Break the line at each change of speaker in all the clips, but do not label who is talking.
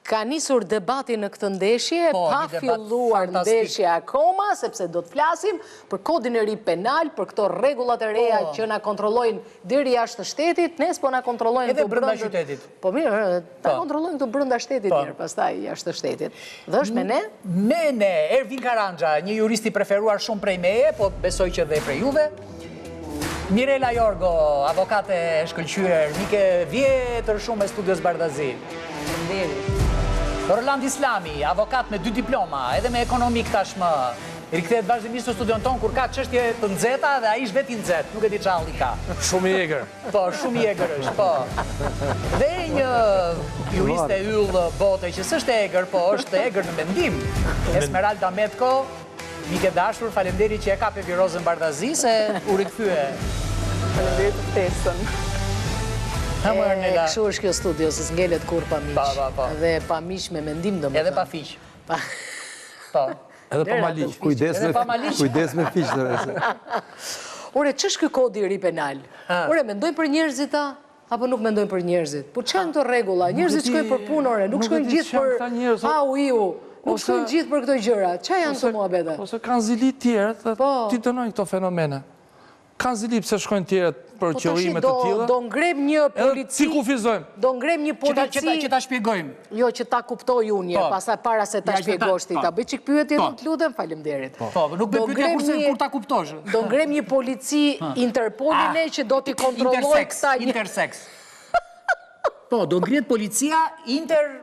Ka nisur debati në këtë ndeshje,
Po,
pa
një debat
filluar
fantastik.
ndeshja akoma, sepse do të flasim për kodin e ri penal, për këto rregullat e reja
Po.
që na kontrollojnë deri jashtë shtetit, ne s'po na kontrollojnë
Edhe
këtu
brenda
brenda
qytetit.
Po mirë, ta
Po.
kontrollojnë këtu brenda shtetit
Po.
mirë, pastaj jashtë shtetit. Dhe është me ne?
Me ne, Ervin Karanxha, një jurist i preferuar shumë prej meje, po besoj që dhe prej juve. Mirela Jorgo, avokate e shkëlqyer, mike e vjetër shumë e studios Bardhazi.
Faleminderit.
Roland Islami, avokat me dy diploma, edhe me ekonomik tashmë. Rikthehet vazhdimisht në studion tonë kur ka çështje të nxehta dhe ai është vetë i nxehtë, nuk e di çfarë halli ka.
Shumë i egër.
Po, shumë i egër është, po. Dhe një juriste yll bote që s'është e egër, po është e egër në mendim. Esmeralda Metko, mike e dashur, faleminderit që e kape virozën bardhazi se u rikthye.
Faleminderit për ftesën.
Ha më Ornela.
Kështu është kjo studio, se s'ngelet kurrë pa miq.
Pa, pa, pa.
Dhe pa miq me mendim domethënë.
Edhe pa fiq.
Pa.
Po.
Edhe pa
Lera
maliq.
të
Kujdes
Edhe
me
pa maliq.
kujdes me fiq të
Ore, ç'është ky kodi i ri penal? Ore, mendojnë për njerëzit a? Apo nuk mendojnë për njerëzit? Po ç'janë këto rregulla? Njerëzit
e di-
shkojnë për punë, ore, nuk
nuk e
shkojnë
di
gjithë
ç'janë
për
këta njerëz, o-
au iu. Nuk
ose-
shkojnë gjithë për këto gjëra. Ç'a janë këto muhabete?
Ose kanë zili tjerët dhe
Po.
ti dënojnë këto fenomene. Kanë zili pse shkojnë tjerët për
Po tashi
qëllime
do
të tilla.
do ngrem një
Edhe
polici.
si kufizojmë?
Do ngrem një
Që ta
polici.
që ta që ta shpjegojmë.
Jo, që ta kuptoj unë një,
Po.
pastaj para se ta
Ja, që ta-
shpjegosh ti,
po.
ta bëj çik pyetje,
Po.
nuk të lutem, faleminderit.
Po, nuk bëj
Do
pyetje
ngrem
kurse
një-
kur ta kuptosh.
Do ngrem një polici Interpolin e që do t'i kontrolloj
Intersex,
këta një
intersex. Po, do ngrihet policia inter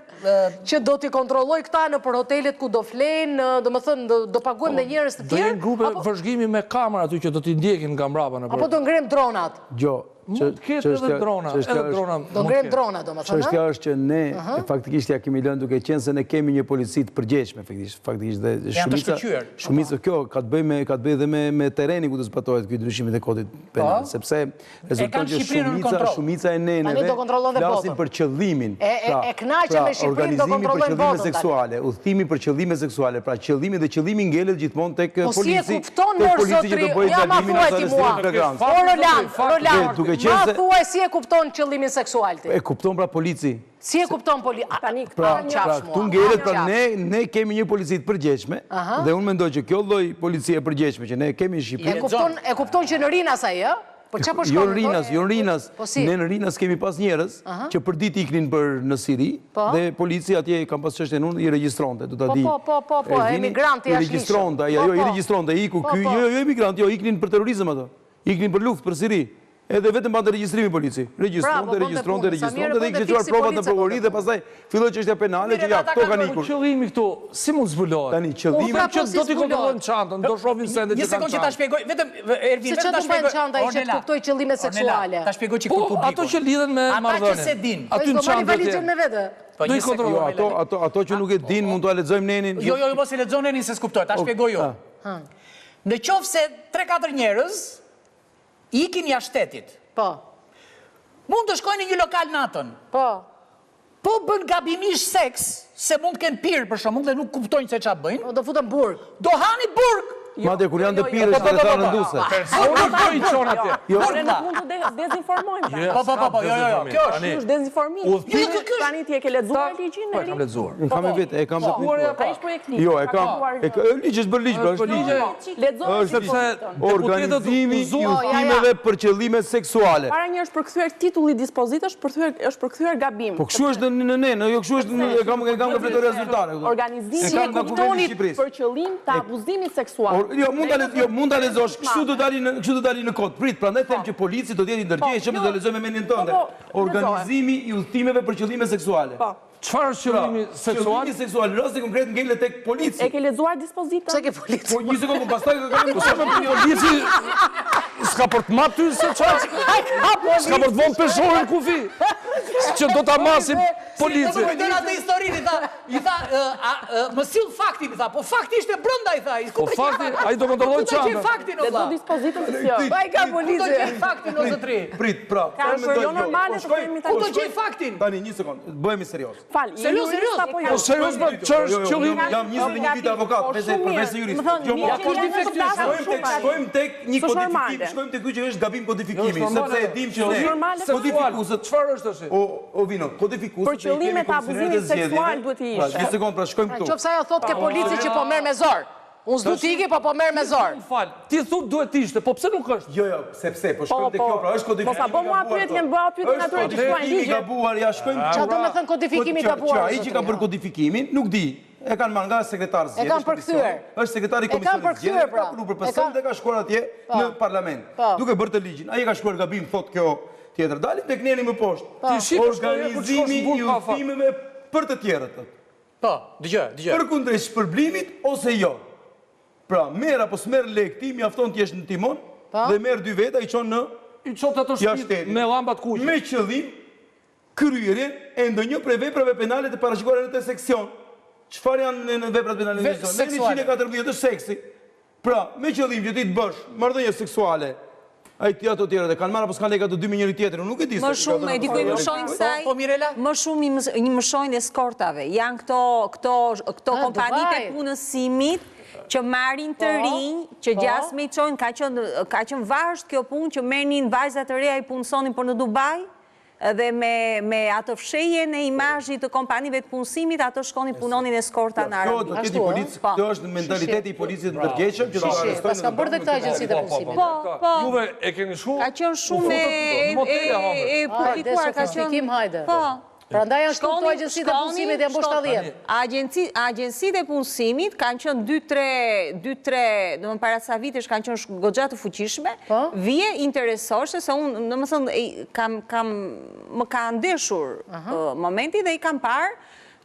që do t'i kontrolloj këta në për hotelet ku do flejnë, domethënë do, do paguajmë dhe njerëz të
Do
tjerë,
jenë grupe
apo,
vëzhgimi me kamera aty që do t'i ndjekin nga mbrapa në
apo do ngrem dronat.
Jo,
Mund të ketë edhe drona, edhe drona.
Do
mund
ngrem
të ketë.
drona, domethënë.
Çështja është që ne faktikisht ja kemi lënë duke qenë se ne kemi një polici të përgjegjshme faktikisht, faktikisht dhe
Janë të
shumica
shkëlqyer.
shumica kjo ka të bëjë me ka të bëjë edhe me me terrenin ku do zbatohet ky ndryshimi i kodit penal,
Po.
sepse rezulton
kanë
që
Shqipërinë nën
shumica
kontroll.
shumica e neneve
Tani do kontrollon dhe
flasin
botën.
për qëllimin.
E- e-
Pra,
e kënaqe
pra,
me Shqipërinë, do
organizimi për
kontrollojnë
qëllime
botën tani.
seksuale, udhëtimi për qëllime seksuale, pra qëllimi dhe qëllimi ngelet gjithmonë tek
Po si e
polici,
kupton
tek
mor
polici që
zotri,
do bëjë
ja ma
ndalimin
thuaj
ose
ti
arrestimin
mua.
në flagrancë.
O Roland, Roland,
Dhe duke qenë
ma
se-
thuaj si e kupton qëllimin seksual ti?
E kupton pra polici.
Si e kupton poli... A,
Tani,
Pra,
a,
pra
qafsh
këtu
mua,
ngelet,
a,
pra
qafsh.
ne ne kemi një polici të përgjegjshme dhe unë mendoj që kjo lloj policie e përgjegjshme që ne kemi në
E
Shqipëri,
kupton, e kupton që në Rinas ai, ë? Po ç'a po shkon?
jo në Rinas, jo në Rinas.
Po si?
Ne në Rinas kemi pas njerëz që për ditë iknin për në Siri
Po.
dhe polici atje kam pas çështjen unë i regjistronte, do ta
Po,
di.
po, po, po, po,
Ervini,
emigranti
I
jashtëligjshëm.
regjistronte, ai
Po,
jo, i
po.
regjistronte, iku
Po,
ky,
po.
jo, jo, jo emigrant, jo, iknin për terrorizëm ato. Iknin për luftë, për Siri. Edhe vetëm mbante regjistrimin polici. Regjistronte,
Bravo, bënte
regjistronte,
punë. Sa mirë
regjistronte dhe i
bënte
kishte çuar
fiksi
provat në
polica,
prokurori
bënte
dhe pastaj filloi çështja penale që
Mirë,
ja,
ata
këto
kanë
kanë
bërë
ikur.
Qëllimi këtu, si mund zbulohet?
Tani qëllimi
pra,
Që
po, si
do t'i
zbulohet?
kontrollojnë çantën, do shohin sendet
Një
që kanë
sekondë që ta
çantë.
shpjegoj, vetëm Ervin,
Se
vetëm
ç'a
ta
do mbajnë
shpjegoj.
çanta, ai që të
Ornela,
kuptoj qëllime
Ornela,
seksuale.
Ta shpjegoj çik
Po,
për publikun.
ato që lidhen me
Ata që
marrëdhënien.
se din.
Aty në
Po, s'do marri
çantë do
valixhen
t'jenë.
me vete.
Po,
Do
një
i
sekondë,
kontrollojnë.
Jo, ato ato ato që nuk e din mund t'ua lexojmë nenin.
Jo, jo, jo, mos e lexon nenin se s'kuptoj, ta shpjegoj ju. Në qoftë se 3-4 njerëz ikin jashtë shtetit,
Po.
mund të shkojnë në një lokal natën.
Po.
Po bën gabimisht seks, se mund të kenë pirë për shembull dhe nuk kuptojnë se ç'a bëjnë,
Po do futën burg.
do hani burg.
Madje kur janë të
jo, jo,
pirë
po,
është
po, po,
rrethanë
po.
nduse.
Personi po i çon atje.
Jo.
Ne nuk mund të de- dezinformojmë tani.
Jo,
Po, po, po, po, jo, jo, jo, kjo është.
Tani,
Ky është dezinformim.
Udhëtimi-
Jo, kjo- kjo është-
Tani ti e ke lexuar ligjin
Po,
e
e kam
ri?
lexuar.
Unë kam e vetë, e kam
Po,
vetë.
Ai është projekt ligj.
Jo, e
Ka
kam.
kaluar
E ka, ligj është bërë ligj, pra është ligj.
Lexoje
Është
dispozitën.
organizimi i
Deputetët u zuan.
udhëtimeve për qëllime seksuale.
Para një është përkthyer titulli i dispozitës, është përkthyer është përkthyer gabim.
Po kështu është në në ne, në jo kështu është në, e kam e kam nga fletorja zyrtare. kupton.
Organizimi
E kam nga Kuvendi i Shqipërisë.
për qëllim të abuzimit seksual.
Or, jo, mund ta lexoj, jo, mund ta lexosh, kështu do dali në kështu do dali në kod. Prit, prandaj them që polici do të jetë i ndërgjegjshëm
Po,
dhe do lexoj me mendjen tënde.
Po, po,
Organizimi i udhëtimeve për qëllime seksuale.
Po.
Çfarë është qëllimi
Pra,
seksual?
Qëllimi seksual, në rastin konkret ngelet tek polici.
E ke lexuar dispozitën?
Pse ke polici?
Po një sekondë, pastaj ka kalojmë
Po sa më polici s'ka për të marrë ty se çfarë? S'ka për të vënë peshoren në kufi. Që do ta masim
Po
polici.
më kujton atë historinë, i tha, i tha, ë, a, ë, më sill faktin, i tha, po fakti ishte brenda, i tha. Ku
Po
ta gjej
fakti,
faktin?
ai do kontrollojë
Ku ta gjej
çantën.
faktin, o
Lexo
vlla?
dispozitën si jo.
Pa i ka
Ku do
polici.
gjej faktin, o zotri?
Prit, pra.
Ka
unë
është
mendoj,
jo normale
po
të
shkoj-
themi
Ku
tani.
do gjej faktin?
Tani një sekondë, bëhemi serioz.
Fal, je
Serioz,
jurist
serioz.
apo jo?
Po serioz, pra, çfarë është
Jo, jo,
qëllimi?
Jam 21 vite avokat,
Po,
përveç
shumë
përveç
mirë.
se jurist.
Më thënë,
Jo,
mirë
po,
që janë të flasim
Shkojmë tek
shumë
shkojmë tek një
S'është
kodifikim,
normale.
shkojmë te ky që është gabim kodifikimi,
Jo,
sepse e dim që ne
Normale.
kodifikuesët
Çfarë është tash?
O o Vino, kodifikuesët
Për qëllime të abuzimit seksual duhet të
Pra,
ishte.
një sekond, pra shkojmë
Pra,
këtu.
qoftë se ajo thotë ke polici që po merr me zor. Unë s'du t'iki, po po merr me zor.
Më fal, ti thu duhet të ishte, po pse nuk është?
Jo, jo, sepse po shkojmë te
po.
kjo, pra është kodifikimi.
Mos ta bë mua
i gabuar,
pyetjen,
thotë.
bëha pyetjen
Është
atyre që shkruajnë
kodifikimi i
ligjet.
gabuar, ja shkojmë këtu.
Qa do me thënë kodifikimi i
Po, që-
gabuar?
Që ai që ka
zotëri,
bërë kodifikimin, nuk di. E kanë marrë nga sekretar zgjedhjesh.
kanë përkthyer.
Është sekretari i
E kanë
komisionit
përkthyer,
zgjedhjeve,
pra.
ka punu për
E
PS
kanë-
dhe ka shkuar atje në parlament.
Po.
Duke bërë të ligjin. Ai e ka shkuar gabim, thot kjo tjetër. Dalim tek neni më poshtë.
Ti shikosh kur je, kur shkosh në
Organizimi
burg
i
pa afat.
udhëtimeve për të tjerët. thotë.
Po, dëgjoj, dëgjoj.
Përkundrejt shpërblimit ose jo. Pra, merr apo s'merr lek ti, mjafton të jesh në timon
Po.
dhe merr dy veta i çon në
I çon ato
jashtë
shtëpi
shtetit.
me llambat kuqe.
Me qëllim kryerjen e ndonjë prej veprave penale të parashikuara në këtë seksion. Çfarë janë në, në veprat penale në
Ve-
këtë seksion?
seksuale.
Neni 114 është seksi. Pra, me qëllim që ti të bësh marrëdhënie seksuale, ai ti ato tjerët e kanë marrë apo s'kan lekë ato dy me njëri tjetrin, unë nuk e di.
Më
se
shumë,
ka
e di ku i
dhënë-
mëshojnë kësaj?
Po, Mirela?
Më shumë i mës- i mëshojnë eskortave. Janë këto, këto, këto
Ah,
kompanitë e
Dubai.
punësimit që marrin të
Po,
rinj, që
po.
gjasme i çojnë, ka qenë ka qenë vazhd kjo punë që merrnin vajza të reja i punësonin për në Dubai dhe me me atë fshehjen e imazhit të kompanive të punësimit, ato shkonin punonin eskorta në
Kjo
Arabi.
do të jetë
Ashtu,
i polic,
Po.
kjo është mentaliteti i policit ndërgjegjshëm që do të
Shishi,
arrestojnë.
pas ka bërë dhe këta agjencitë e punësimit.
Po, po.
Juve e keni shku?
Ka qenë shumë e,
Në motele
e,
hongër.
e publikuar, ka qenë...
sofistikim, hajde.
Po.
Prandaj janë shtu këto
Shkonin-
agjencitë e
shkonin-
punësimit janë bërë
shkonin-
70.
Agjenci, agjencitë e punësimit kanë qenë 2-3, 2-3, domethënë para sa vitesh kanë qenë sh- goxha të fuqishme.
Po.
Vije interesoheshe se unë, domethënë, e, kam kam më ka ndeshur ë, momenti dhe i kam parë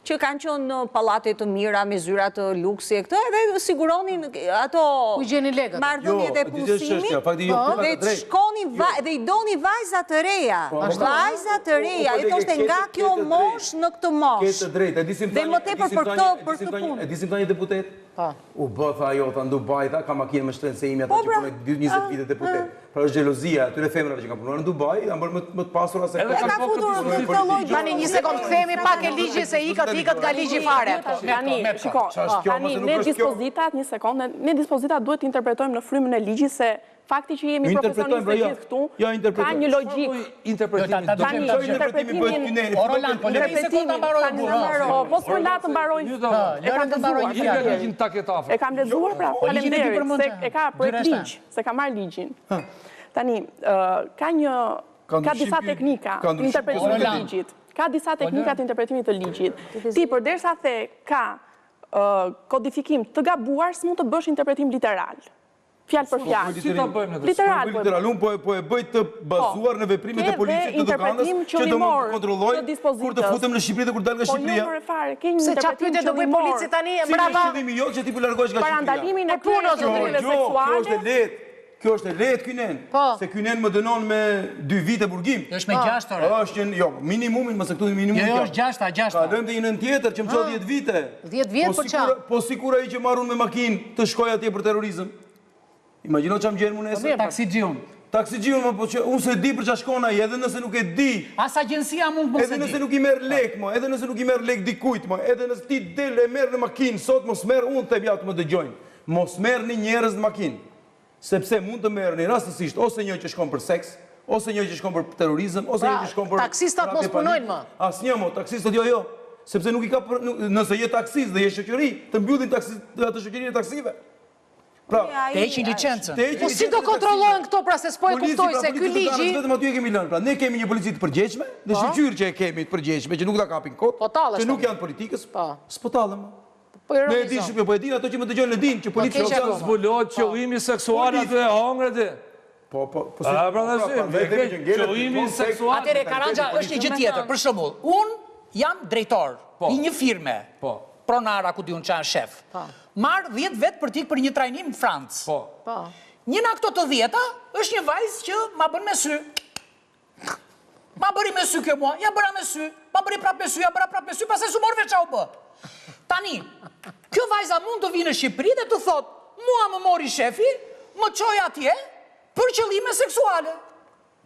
që kanë qenë në pallate të mira me zyra të luksi e këtë edhe siguronin ato
Ku gjenin lekët?
marrëdhëniet
Jo,
e
di që është
punësimit.
çështja, fakti jo, këtu ka
Dhe
të drejtë.
shkonin va- dhe i doni vajza të reja. Vajza të reja,
Po,
i thoshte
ke-
nga
ke
kjo
të drejtë.
mosh në këtë mosh.
Ke të drejtë, e disim
Dhe
tani-
më
e
tepër
disim
për
tani-
këtë
e
për
disim
këtë
tani-
punë.
E disim tani deputet?
Po.
U bë tha ajo, tha në Dubai, tha ka makinë më shtrenjtë se imi ata
Po,
që
pra.
punojnë 20 vite deputet. Pra është xhelozia atyre femrave që kanë punuar në Dubai, janë bërë më më të pasura se
Edhe
E
këta.
ka
kanë
futur
bërë
në këtë lloj
Tani një sekond kthehemi pak e ligji se ikët ikët nga ligji fare.
Tani, shiko,
Qa është kjo,
tani
mos e nuk
ne
është kjo?
dispozitat, një sekond, ne, ne dispozitat duhet të interpretojmë në frymën e ligjit se fakti që jemi
Ju interpretojmë,
profesionistë
pra,
të
jo.
gjithë këtu,
Jo,
ka
interpretojmë.
një logjikë.
Interpretimi
Jo, ta- ta
do
Tani,
dëgjojmë,
Çfarë interpretimi bëhet ky neni?
O Roland, po lëre një sekond ta mbaroj
Tani,
burr.
Po, po s'më la të mbaroj.
Një do.
E kam
Lëre të mbaroj
lexuar.
një
Një
fjalë.
ligjin ta ketë afër.
E kam lexuar pra,
Po, ligjin e di
faleminderit,
përmend,
se e ka
dy
projekt
rreshta.
ligj, se ka marrë ligjin. Tani, ë, ka një
Ka
ka
ndryshim
disa
ky-
teknika
ka
të
ndryshim
interpretimit
ky
të
nuk e di.
ligjit. Ka disa teknika të interpretimit të ligjit. Ti përderisa the ka ë, kodifikim të gabuar, s'mund të bësh interpretim literal. Fjalë për fjalë.
Si ta bëjmë ne të?
Literal.
Po
po e
literal, unë po e po e bëj të bazuar në veprimet
Ke
e policit
dhe
të doganës
interpretim
që do më
qëllimor
kontrolloj
të
kur të
dispozitës.
futem në Shqipëri dhe kur dal nga
Po jo
Shqipëria.
more fare, ke një
Se qa
interpretim
pyetje do bëj
qëllimor.
polici tani e
Cili është
mbrapa?
qëllimi jot që ti po largohesh nga Shqipëria?
Parandalimin e
Për punë,
kryerjes së
zotëri.
veprimeve
Jo, kjo është e
seksuale.
lehtë. Kjo është e lehtë ky nen.
Po.
Se ky nen më dënon me 2 vite burgim.
Është me 6 orë.
Është një, jo, minimumin, mos e këtu minimumin.
Jo, jo,
kjo.
është gjashta, gjashta.
Kalojmë te një nën tjetër që më çon 10 vite.
10 vjet
Po
për qa?
sikur- Po sikur ai që marrun me makinë të shkoj atje për terrorizëm. Imagjino ç'am gjen mu nesër.
Taksi xhiun.
Taksixhiun, më po që unë se di për ç'a shkon ai, edhe nëse nuk e di.
As agjencia mund të mos
Edhe
e
nëse
di.
nuk i merr lek, mo, edhe nëse nuk i merr lek dikujt, mo, edhe nëse ti del e merr në makinë, sot mos merr unë them ja të më dëgjojnë. Mos merrni njerëz në makinë, sepse mund të merrni rastësisht ose një që shkon për seks, ose një që shkon për terrorizëm, ose
Pra,
një që shkon për
taksistat
për
mos
hapje
punojnë
panik.
më.
Asnjë mo, taksistët jo jo, sepse nuk i ka për, nuk, nëse je taksist dhe je shoqëri, të mbyllin taksi atë shoqërinë e taksive. Pra,
Të heqin licencën.
të heqin
Po si do
licencën e taksive.
kontrollohen këto pra se s'po e
Polici,
kuptoj
pra,
se ky
polici të
ligji
Danës vetëm aty e kemi lënë. Pra ne kemi një polici të përgjegjshme, dhe shyqyr që e kemi të përgjegjshme, që nuk ta kapin kot,
Po tallesh
që nuk
tani.
janë politikës.
Po.
S'po tallem.
po
Ne e
ironizon.
dinë shqipë, po e dinë ato që më dëgjojnë e dinë që polici
keq
social
akoma.
Zbulohet qëllimi seksual aty e hongre ti.
Po, po, po.
A, pra
po,
tash,
prandaj themi që ngelet
qëllimi
gjithmonë seks-
seksual.
Atëre Karanja është një gjë tjetër. Për shembull, unë jam drejtor
Po.
i një firme.
Po.
Pronara ku diun çan shef.
Po.
Marr 10 vet për t'ik për një trajnim në Francë.
Po.
Po.
Një nga këto të dhjeta është një vajzë që ma bën me sy. Ma bëri me sy kjo mua, ja bëra me sy, ma bëri prapë me sy, ja bëra prapë me sy, pastaj s'u mor veç ça u bë. Tani, kjo vajza mund të vinë në Shqipëri dhe të thotë, mua më mori shefi, më çoi atje për qëllime seksuale.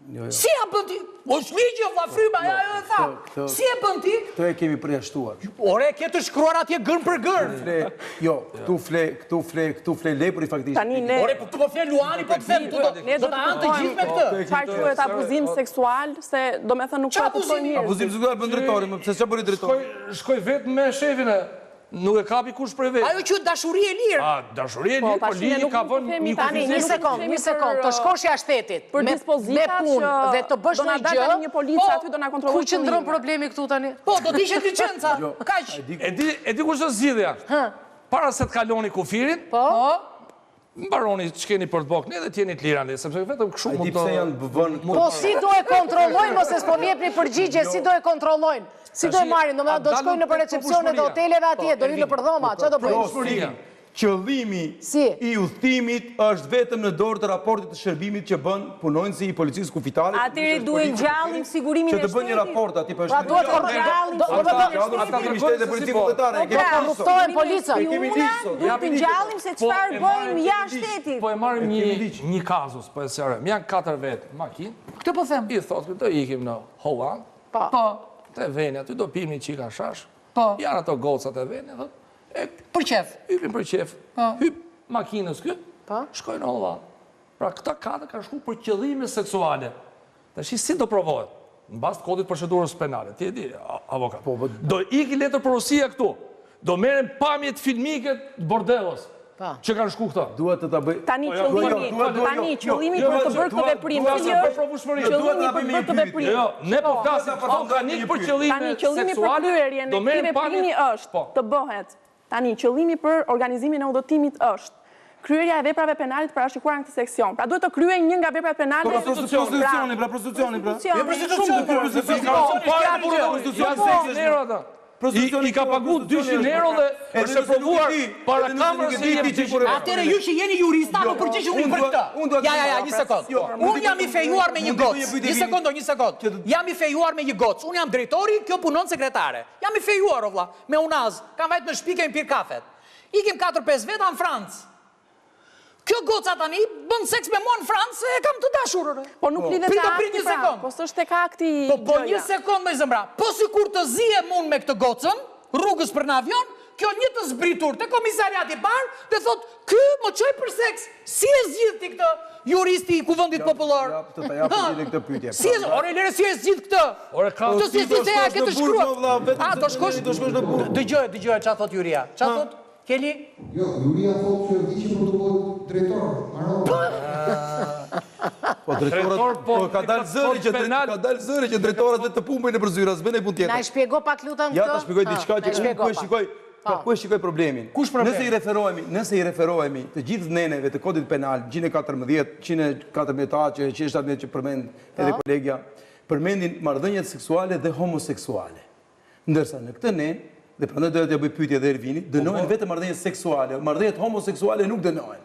Jo, jo.
Si ja bën ti? Po është ligji, o vlla fryma, ja ajo e tha. Si e bën ti?
Këtë e kemi përjashtuar.
Ore, ke të shkruar atje gërmë për gërmë.
Fle, jo, këtu fle, këtu fle, këtu fle lepuri faktikisht.
Tani ne
Ore, po këtu po fle Luani, po të them, këtu do do ta hanë të gjithë me këtë.
Çfarë quhet abuzim seksual, se domethënë nuk
po
e kuptojnë njerëzit.
Abuzim seksual bën drejtori, më pse çfarë bëri drejtori?
Shkoi vetë me shefin e Nuk e kapi kush prej vetë.
Ajo quhet dashuri e lirë.
A, dashuri e
Po,
lirë, po
tash ne
ligji
nuk
ka
mund të
vënë
themi
një
tani,
kufizim.
Një sekond, një sekond, të shkosh jashtë shtetit,
për
me, me
dispozitat
punë
që
dhe të bësh
do na
ndonjë
dalë
gjë,
tani një polic
Po,
aty do na kontrollojë
ku qëndron
qëllimin.
problemi këtu tani?
Po, do t'ishe licenca.
Jo,
Kaq.
E di, e di kush është zgjidhja? Para se të kaloni kufirin,
Po?
mbaroni ç'keni për të bërë këne dhe të jeni të lirë andej, sepse vetëm kështu
A di
mund të
pse janë vënë
Po si do e kontrollojnë, mos e s'po më jepni përgjigje, si do e kontrollojnë? Si do e marrin, domethënë do
a
të shkojnë nëpër
dalën
recepsionet e
përpushmëria?
hoteleve atje, do hyjnë nëpër dhoma, çfarë do bëjnë?
Jo, si? Qëllimi
Si?
i udhëtimit është vetëm në dorë të raportit të shërbimit që bën punonjësi i policisë kufitare.
Atëherë duhet ngjallim sigurimin
Që
e
të bën një
shtetit.
raport aty po
Pra
është.
duhet
Jo,
korru-
ngjallim
do- do- do-
sigurimin e
Ata
shtetit.
sigurimi shtetit dhe policisë kufitare. e
Do
kemi ligj sot.
korruptohen policët.
E kemi ligj sot.
Duhet të ngjallim se
Po,
çfarë
e
bëjmë
marrim
jashtë shtetit.
Po e marrim
E
një
kemi ligj.
një kazus, po e sqarojmë. Janë katër vetë në makinë.
Këtë po them.
I thotë, do ikim në Holland,
Po.
Po,
te veni aty do pim një çik hashash.
Po.
Janë ato gocat e veni, thotë, e
për qef.
hypin për qef.
Po.
Hyp makinës ky,
Po.
shkojnë në Holland. Pra këta katër kanë shku për qëllime seksuale. Tash si do provohet? Në bazë të kodit procedurës penale, ti e di, a- avokat.
Po,
Do iki letër porosia këtu. Do merren pamjet filmike të bordellos
Po.
që kanë shku këta.
Dua të ta bëj.
Tani
Po, jo,
qëllimi,
dua- dua-
tani
jo,
qëllimi
jo,
për të
jo,
bërë këtë
dua-
veprim,
dua-
cili
dua-
është
provueshmëri.
Jo, dua
qëllimi
ta
për
bëj
të
me
bërë
një
këtë
pyetje.
veprim?
Jo, jo, ne po flasim
Ta
këto
përfundoj
kanë
me
ikë
një
për
pyetje.
qëllime
Tani qëllimi për
seksuale,
kryerjen
do
e këtij
merren
veprimi
pamjet-
është
Po.
të bëhet. Tani qëllimi për organizimin e udhëtimit është kryerja e veprave penale të parashikuara në këtë seksion. Pra duhet të kryejë një nga veprat penale.
Po pra prostitucioni, pra prostitucioni, pra.
Jo, prostitucioni,
Shumë
I ka
prostitucioni,
parë
prostitucioni,
burrë, janë 600 euro ata. I, i ka pagu 200 euro dhe
Edhe
është e
nëse nuk e
provuar
di,
para
edhe nëse nuk
kamerës
e
se
di
jep
ti që
200
kur e-
euro.
Atëre ju që jeni jurista,
Jo,
po përgjigjuni
unë
për
dua-
këtë.
unë dua të
Ja, ja, ja,
bëj-
një sekond.
Jo,
Unë jam i fejuar me një
mund të bëj
gocë.
një pyetje
Një
vini.
sekond, një sekond.
Që të-
Jam i fejuar me një gocë. Unë jam drejtori, kjo punon sekretare. Jam i fejuar, o vlla, me unaz. Kam vajt në shtëpi kemi pirë kafet. Ikim 4-5 veta në Francë. Kjo goca tani bën seks me mua në Francë se e kam të dashur. ore.
Po nuk lidhet
Prit,
te
prit
akti
një
pra,
sekond.
po s'është tek akti
Po po
gjëja.
një sekond më zemra. Po sikur të zihem unë me këtë gocën, rrugës për në avion, kjo një të zbritur te komisariati i parë dhe thot, "Ky më çoi për seks." Si e zgjidh ti këtë juristi i Kuvendit Popullor?
jap të ta jap
Ha?
përgjigje këtë pyetje.
Si e ore lere si e zgjidh këtë?
Ore, ka-
Këtë si e
Ti do
zgjidh se ja
shkosh
ke të
në burg,
shkruar.
mo vlla, vetëm
A
se
do shkosh?
do shkosh në burg.
Dëgjoj, dëgjoj çfarë thot juria. Çfarë thot? Keli?
Jo, Juria thotë që hiqi protokollit drejtor, mbarova.
Po drejtorët,
Drejtor, po,
po ka dalë zëri që
penal.
ka dalë zëri që drejtorët vetë të punë nëpër zyra, s'bën ai punë
Na e
tjetër.
shpjego pak lutem këtë?
Ja ta shpjegoj
Ha,
diçka
na
që
e
unë
shpjego
ku e
pak.
shikoj, po ku e shikoj problemin.
Kush problemi?
Nëse i referohemi, nëse i referohemi të gjithë neneve të kodit penal 114, 114 A që 117 që përmend edhe kolegja, përmendin marrëdhëniet seksuale dhe homoseksuale. Ndërsa në këtë nen, dhe prandaj doja t'ja bëj pyetje edhe Ervinit, dënohen vetëm marrëdhëniet seksuale, marrëdhëniet homoseksuale nuk dënohen.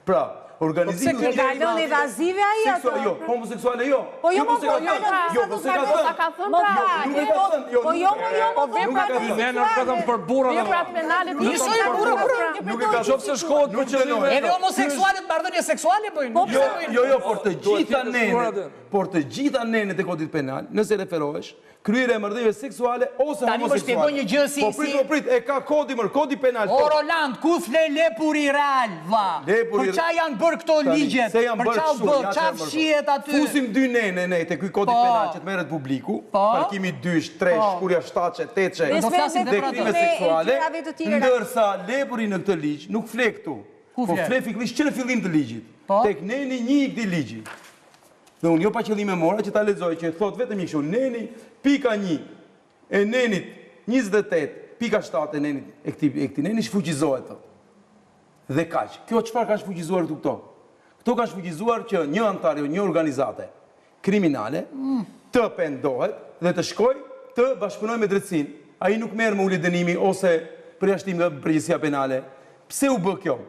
Pra, organizimi
E ka lënë evazive ai ato?
Seksual, jo, homoseksuale jo.
Po jo,
po
mo,
se ka
po, jo,
thënë.
jo,
Jo, po se ka
Po
thënë.
ta ka thënë
Mo,
pra.
pa,
Nuk e ka thënë, jo.
Po jo, mo, jo, mo,
Po
veprat
nuk e ka thënë.
Ne në vetëm për burra dhe
Veprat penale të
Njësoj burra, burra.
Nuk e ka thënë.
Qofse shkohet për
Nuk
qëllime.
dënohen.
Edhe homoseksualet marrëdhënie seksuale bëjnë.
Po,
Jo,
pse?
jo, jo, por të
Duhet
gjitha
tjetë shkruar
nenet,
aty.
por të gjitha nenet e kodit penal, nëse referohesh, kryerja e marrëdhënieve seksuale ose
Tani më
homoseksuale.
shpjegoj një gjë si-
Po prit,
si-
po prit, e ka kodi mër, kodi penal.
O
po.
Roland, ku fle lepuri real, vlla?
Lepuri-
Për qa janë bërë këto
Tani,
ligjet?
se janë
Për
bërë
qa u
kështu,
bë?
ja
Qa
që janë bërë
fshihet
kështu.
aty?
Fusim dy nene ne te ky kodi
Po.
penal që të merret publiku,
Po.
parkimi dysh, tresh, shkurja shtatçe, tetçe,
Dhe
Do flasim
dhe
dhe për ato.
krime
me e
seksuale,
gjërave të tjera.
ndërsa lepuri në këtë ligj nuk fle këtu.
Ku
Po
fle?
fle pikërisht që në fillim të ligjit.
Po.
Tek neni një i këtij ligji. Dhe unë jo pa qëllim e mora që ta lexoj që thot vetëm një kështu, neni pika 1 e nenit 28, pika 7 e nenit e këtij e këtij neni shfuqizohet thot. Dhe kaq. Kjo çfarë ka shfuqizuar këtu këto? Këto ka shfuqizuar që një antar jo një organizate kriminale të pendohet dhe të shkoj të bashkëpunojë me drejtësinë. Ai nuk merr me ulje dënimi ose përjashtim nga përgjegjësia penale. Pse u bë kjo?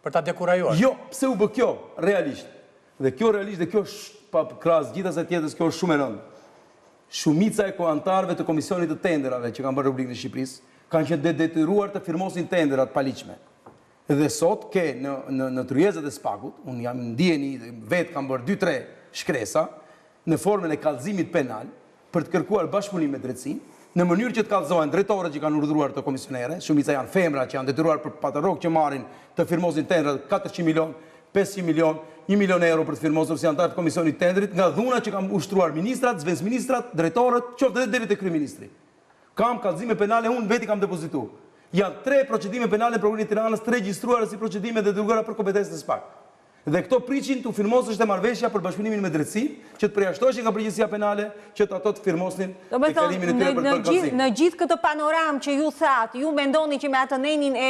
Për ta dekurajuar.
Jo, pse u bë kjo realisht? Dhe kjo realisht dhe kjo është pa krahas gjithë asaj tjetrës, kjo është shumë e rëndë. Shumica e antarëve të komisionit të tenderave që kanë bërë Republikën e Shqipërisë kanë qenë të detyruar të firmosin tenderat paligjshme. Dhe sot ke në në në tryezat e Spakut, unë jam ndjeni vetë kam bërë 2-3 shkresa, në formën e kallëzimit penal për të kërkuar bashkëpunim me drejtësinë, në mënyrë që të kallëzohen drejtorët që kanë urdhëruar këto komisionere, shumica janë femra që janë detyruar për pak rrogë që marrin të firmosin tendrat 400 milion, 500 milion, 1 milion euro për të firmosur si anëtar të komisionit të tendrit, nga dhuna që kanë ushtruar ministrat, zëvendësministrat, drejtorët, qoftë edhe deri te kryeministri. Kam kallëzime penale unë vetë i kam depozitu. Janë tre procedime penale në Prokurorinë e Tiranës të regjistruara si procedime dhe dërguara për kompetencë në SPAK. Dhe këto prishin t'u firmosësh te marrëveshja për bashkëpunimin me drejtësinë, që të përjashtoheshin nga përgjegjësia penale, që të ato të firmosnin deklarimin e tyre për të bërë
kallëzim. Në gjithë këtë panoramë që ju thatë, ju mendoni që me atë nenin e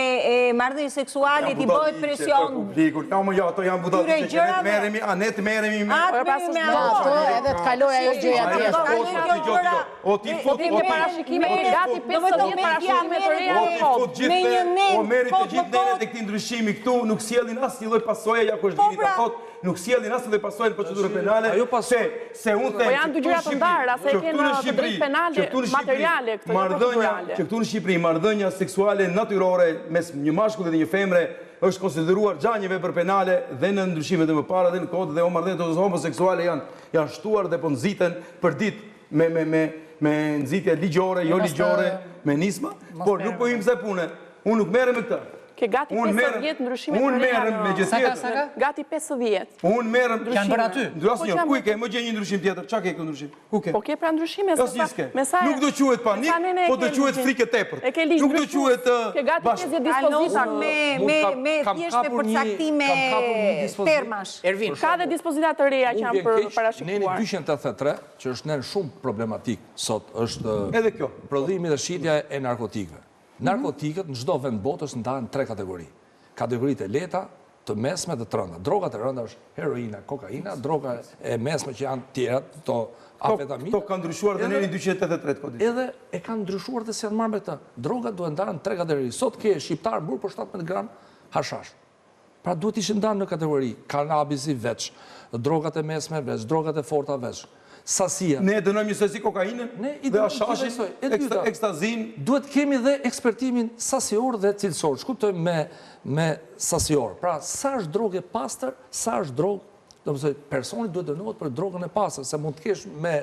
marrëdhënies seksuale t'i bëhet presion
Për publikun, jo më jo, ato janë budallallëqe që ne të merremi, a ne të merremi me
ato
merremi me ato, edhe të kalojë ajo gjëja
tjetër. O ti fut, o ti
parashikime gati 50 parashikime të reja
në kod. Me një nen, o merri të gjithë nenet e këtij ndryshimi këtu, nuk sjellin asnjë lloj pasoje, ja kush po dini ta pra. thot, nuk sjellin asnjë lloj pasoje në procedurën penale.
Ajo
se se unë them
po janë dy gjëra të ndara, se e ke në të drejtë penale materiale
këto, jo marrëdhënia, që këtu në Shqipëri marrëdhënia seksuale natyrore mes një mashkulli dhe një femre është konsideruar gja një vepër penale dhe në ndryshimet e mëpara dhe në kod dhe o marrëdhëniet homoseksuale janë janë shtuar dhe po nxiten për ditë me me me me nxitje ligjore, jo ligjore, me nisma, por nuk po hyjmë kësaj pune. Unë nuk merrem me këtë.
Ke gati 50 ndryshime
të reja. Unë merrem me gjë tjetër.
Gati 50.
Unë merrem
janë bërë aty.
Asnjë, po ku i ke? Më gjej një ndryshim tjetër. Çka ke këtë ndryshim? Ku ke?
Po ke pra ndryshime
se sa me sa Nuk do quhet panik, po do quhet frikë e tepërt. Nuk do quhet
Ke gati 50 dispozita
me me me thjesht me përcaktime termash.
Ervin, ka dhe dispozita të reja që janë për parashikuar.
Neni 283 që është nen shumë problematik sot, është
Edhe kjo.
prodhimi dhe shitja e narkotikëve. Narkotikët në çdo vend botës ndahen në tre kategori. Kategoritë e lehta, të mesme dhe të rënda. Drogat e rënda është heroina, kokaina, droga e mesme që janë tjera, këto amfetamina.
Këto kanë ndryshuar dhe neni 283 kodit.
Edhe e kanë ndryshuar dhe s'janë marrë me këtë. Drogat duhet ndarë në tre kategori. Sot ke shqiptar burg për 17 gram hashash. Pra duhet ishin ndarë në kategori, kanabisi veç, drogat e mesme veç, drogat e forta veç. Sasia.
Ne e dënojmë njësoj si kokainën dhe hashashin, ekstazinë.
Duhet kemi dhe ekspertimin sasior dhe cilësor. Ç'kuptojmë me me sasior? Pra sa është drogë e pastër, sa është drogë, domethënë personi duhet dënohet për drogën e pastër, se mund të kesh me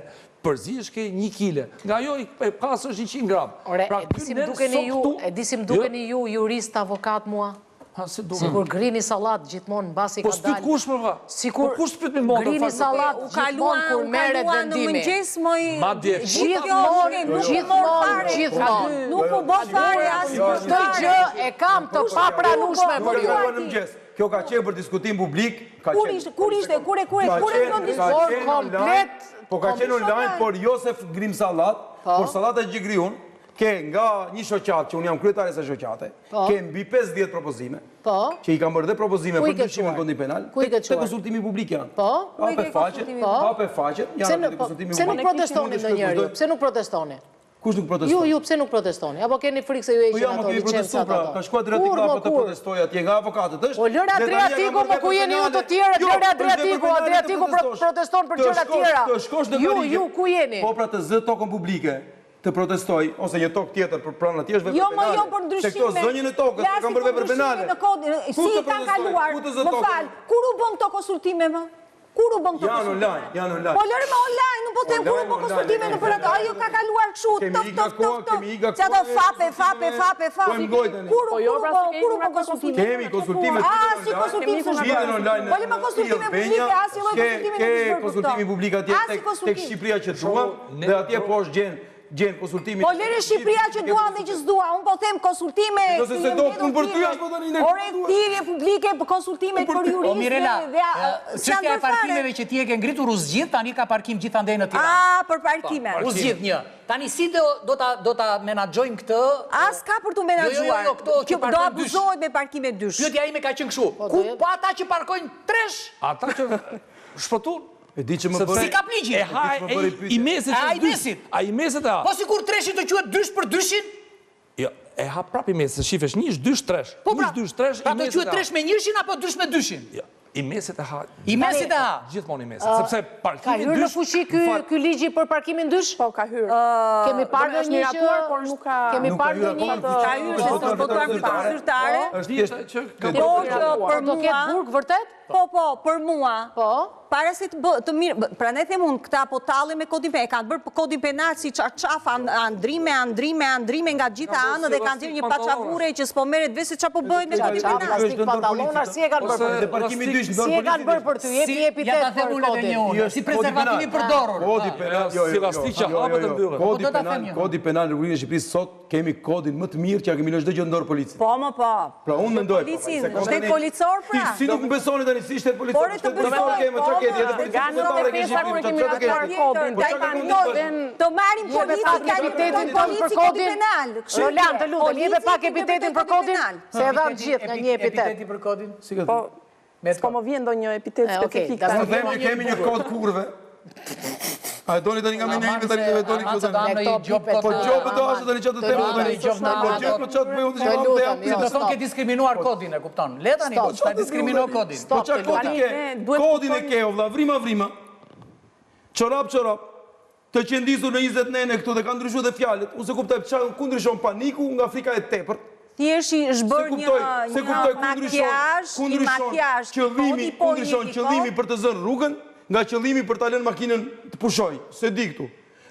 përziesh ke një kile. Nga ajo e pastër është 100 gram.
Ore, pra, e di si më dukeni ju, e di si më dukeni ju jurist avokat mua?
Ha, si duket?
Sikur grini sallat gjithmonë mbasi
po
ka dalë.
Po s'pyet kush më va?
Sikur
po kush s'pyet mi motra?
Grini sallat gjithmonë kur merret vendimi.
Në mëngjes moj
Madje
gjithmonë, gjithmonë, gjithmonë.
Nuk u bë fare as
Këtë gjë e kam të papranueshme për
ju. Nuk u në mëngjes. Kjo ka qenë për diskutim publik,
ka qenë. Kur ishte, kur ishte, kur e kur e kur e bën
diskutim komplet.
Po ka qenë online, por jo se grim sallat, po. por sallata që grij unë, Ke nga një shoqatë që unë jam kryetar i asaj shoqate, po. ke mbi 50 propozime,
po.
që i kam bërë dhe propozime për ndryshime në kodin penal,
Ku i ke
te konsultimi publik janë.
Po,
hape faqen,
po.
hape faqen, janë te konsultimi
publik. Pse nuk protestoni ndonjëherë ju? Pse nuk protestoni?
Kush nuk proteston?
Ju, ju, pse nuk protestoni? Apo keni frikë se ju
po
heqin
jo,
ato licencat
pra,
ato?
Ka shkuar Adriatiku apo të protestoj atje nga avokatët, është?
Po lëre Adriatiku, po ku jeni ju të tjerët?
Jo,
lëre Adriatiku, Adriatiku proteston për gjëra tjera.
Të shkosh në
Ju, ju, ku jeni?
Po pra të zë tokën publike të protestoj ose një tokë tjetër për pranë atje është vepër
jo,
penale.
Jo, jo për ndryshime.
Se këto zënien e tokës kanë bërë vepër penale.
Në kod, si i kanë kaluar? Më fal, kur u bën këto konsultime më? Kur u bën këto
konsultime? Janë online, janë online.
Po lëre më online, nuk po them kur u bën konsultime në për ato. Ajo ka kaluar kështu,
top top top top.
Që ato fape, fape, fape, fape.
Po
Kur u
jo,
kur u
pra,
bën, kur u bën konsultime?
Kemi konsultime.
Ah, si konsultim s'është bërë. Po lëre më konsultime publike, asnjë lloj konsultimi nuk është bërë.
Ke konsultimi publik atje tek tek Shqipëria që duam dhe atje poshtë gjen gjen konsultimin.
Po lëre Shqipëria që duam dhe që s'dua, unë po them konsultime.
Nëse se do punë për ty është po tani ne.
Ore thirrje publike për konsultime për
O Mirela,
juristë dhe
çështja e parkimeve që ti e ke ngritur u zgjidh, tani ka parkim gjithandej në Tiranë.
A, për parkime.
U zgjidh një. Tani si do do ta do ta menaxhojmë këtë?
As ka për t'u menaxhuar.
Jo, jo, jo, këto që
Kjo do
parkojnë dysh.
abuzohet me parkime dysh.
Pyetja ime ka qenë kështu.
Po,
Ku po ata që parkojnë tresh?
Ata që shpëtun
E di që më bëri...
Si kap ligji?
E ha,
E di që më bëri pyetje.
i mesit
A, i
është dysh.
mesit?
A i mesit e ha.
Po sikur treshi të quhet dysh për dyshin?
Jo, e ha prap i mesit, se shifesh njësh, dysh, tresh.
Po pra,
Njësh, dysh, tresh,
pra
i
do
mesit
quhet
e ha.
tresh me njëshin apo dysh me dyshin?
Jo, i mesit e ha.
I mesit e ha.
Gjithmonë i mesit, sepse
Ka
parkimi
hyrë në
dysh...
fuqi ky ky ligji për parkimin dysh?
Po, ka hyrë.
Kemi parë
Është
ndonjë që
miratuar, por nuk ka...
Kemi
Nuk ka
parë
hyrë
ndonjë
akoma në fuqi.
Ka hyrë se s'është botuar në formë zyrtare.
Është thjesht
që ka
Po që për
Do ketë
mua,
burg vërtet?
po po, për mua.
Po.
para se të bë, të mirë, prandaj them unë, këta po tallen me kodin penal, e kanë bërë kodin penal si çarçaf, andrime, andrime, andrime nga të gjitha anët dhe kanë nxjerrë një paçavure që s'po merret vesh se çfarë po bëhet me kodin penal.
Plastik pantallona, si e kanë bërë për
ty?
Si e kanë bërë për ty? Jepi epitet për kodin.
Si prezervativ i përdorur.
Kodi penal, jo, jo, jo, jo, Kodi penal, kodi penal në Republikën e Shqipërisë sot kemi kodin më të mirë që ia kemi lënë çdo gjë në dorë policit.
Po, më po.
Pra unë mendoj,
po, shtet policor pra.
Ti si nuk më besoni tani si shtet policor?
Por të besoj.
Kemi çka ke ti edhe
Nga 95 kur e kemi miratuar kodin,
po tani të marrim policin ka
epitetin tonë për kodin.
Penal.
Roland, të lutem, jepe pak epitetin për kodin, se e dhamë gjithë nga një epitet.
Epiteti për kodin?
Si ka
Po, s'po më vjen ndonjë epitet specifik.
Unë them që kemi një kod kurve. A e doni tani nga mendja ime tani e doni këtu tani. Po gjobë do ashtu tani çfarë të them tani. Po gjobë po çfarë të bëj unë të
jam të. Do thonë ke diskriminuar kodin, e kupton. Le tani, po ta diskrimino kodin.
Po çfarë kodi ke? Kodin e ke o vlla, vrima vrima. Çorap çorap. Të qëndisur në 20 nene këtu dhe ka ndryshuar dhe fjalët. Unë s'e kuptoj çfarë ku ndryshon paniku nga frika e tepërt.
Thjesht i është bërë një makiazh,
një makiazh, qëllimi, ku ndryshon qëllimi për të zënë rrugën, nga qëllimi për ta lënë makinën të pushojë. S'e di këtu.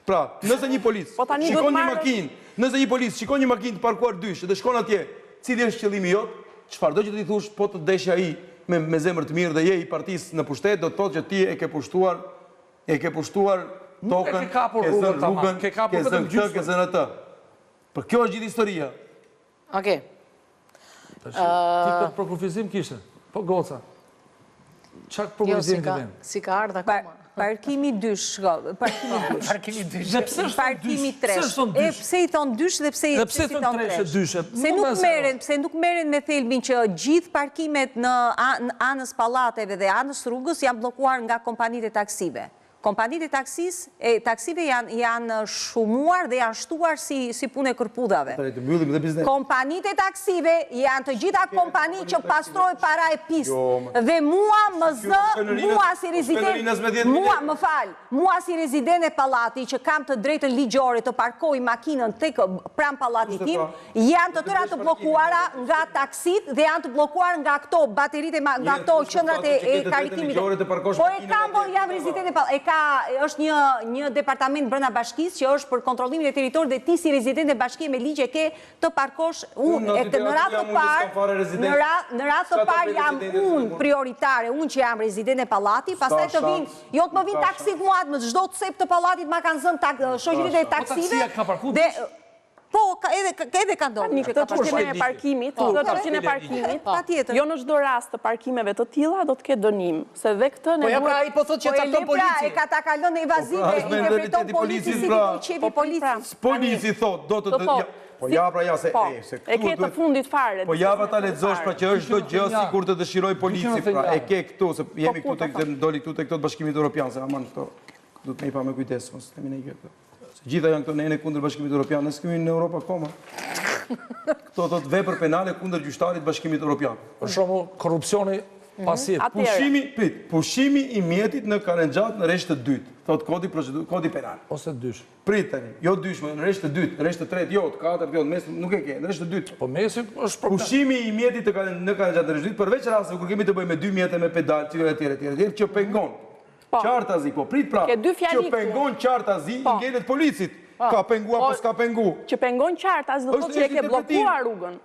Pra, nëse një polic
po
shikon një makinë, nëse një polic shikon një makinë të parkuar dysh dhe shkon atje, cili është qëllimi jot? Çfarëdo që ti thush, po të deshi ai me me zemër të mirë dhe je i partisë në pushtet, do të thotë që ti e ke pushtuar e ke pushtuar tokën, ke zënë rrugën, ke zënë këtë, ke zënë atë. Por kjo është gjithë historia.
Okej.
Ti këtë përkufizim kishe, po goca. Çfarë
Jo,
përkufizim të vend?
Si ka ardhë akoma.
Parkimi dysh, shko, parkimi dysh.
Parkimi dysh.
Dhe pse është
Parkimi tresh.
Pse është
E pse i thon dysh dhe pse
Dhe pse i thon tresh e dyshe?
Pse nuk merren, pse nuk merren me thelbin që gjithë parkimet në anës pallateve dhe anës rrugës janë bllokuar nga kompanitë e taksive. Kompanitë e taksisë, e taksive janë janë shumuar dhe janë shtuar si si punë e kërpudhave.
Tani të mbyllim dhe biznesin.
Kompanitë e taksive janë të gjitha kompani që pastrojnë para e pistë.
Jo,
Dhe mua më zë, mua si rezident, mua më fal, mua si rezident e pallati që kam të drejtën ligjore të parkoj makinën tek pranë pallatit tim, janë të tëra të bllokuara nga taksit dhe janë të bllokuar nga këto bateritë nga këto qendrat e karikimit. Po e kam, po jam rezident e pallatit. E ka është një një departament brenda bashkisë që është për kontrollimin e territorit dhe ti si rezident e bashkie me ligje ke të parkosh unë e në radhë të parë në radhë në radhë të parë jam unë prioritare, unë që jam rezident e pallati, pastaj të vinë, jo të më vinë taksit mua në çdo cep të pallatit ma kanë zënë tak, shoqëritë e
Po
taksive dhe Po, edhe edhe ka ndodhur.
Tani këtë çështjen e parkimit,
po,
këtë çështjen e parkimit,
patjetër.
Jo në çdo rast të parkimeve të tilla do të ketë dënim, se dhe këtë ne
Po ja pra ai po thotë që
po
cakton
e pra,
polici.
E ka ta ka lënë evazive,
po pra,
interpreton polici si
pra.
të qefi
po,
polici.
Polici thotë do të Po ja pra ja se
e se këtu e ke të fundit fare.
Po ja pra ta lexosh pra që është çdo gjë sikur të dëshiroj polici pra e ke këtu se jemi këtu tek doli këtu tek këto të Bashkimit Evropian se aman këto duhet me i pa me kujdes mos themi ne gjë këto. Se gjitha janë këto nene kundër Bashkimit Evropian, ne s'kemi në Europë akoma. Këto thotë vepër penale kundër gjyqtarit Bashkimit Evropian.
Për shembull, korrupsioni
mhm.
pasiv.
Pushimi, prit, pushimi i mjetit në karrexhatë në rresht të dytë, thotë kodi procedur, kodi penal.
Ose dysh.
Prit tani, jo dysh, më në rresht të dytë, në rresht të tretë, jo, të katërt, jo, në mes nuk e ke, në rresht të dytë.
Po mesi është problem.
Pushimi i mjetit të karren, në karrexhatë në rresht të dytë, përveç rasteve kur kemi të bëjmë me dy mjete me pedal, etj etj etj, që pengon.
Po.
Qartazi, po prit pra, që pengon qartazi, i
po.
ngelet policit.
Po.
Ka pengu apo s'ka pengu.
Që pengon qartazi, do thotë që e ke bllokuar rrugën.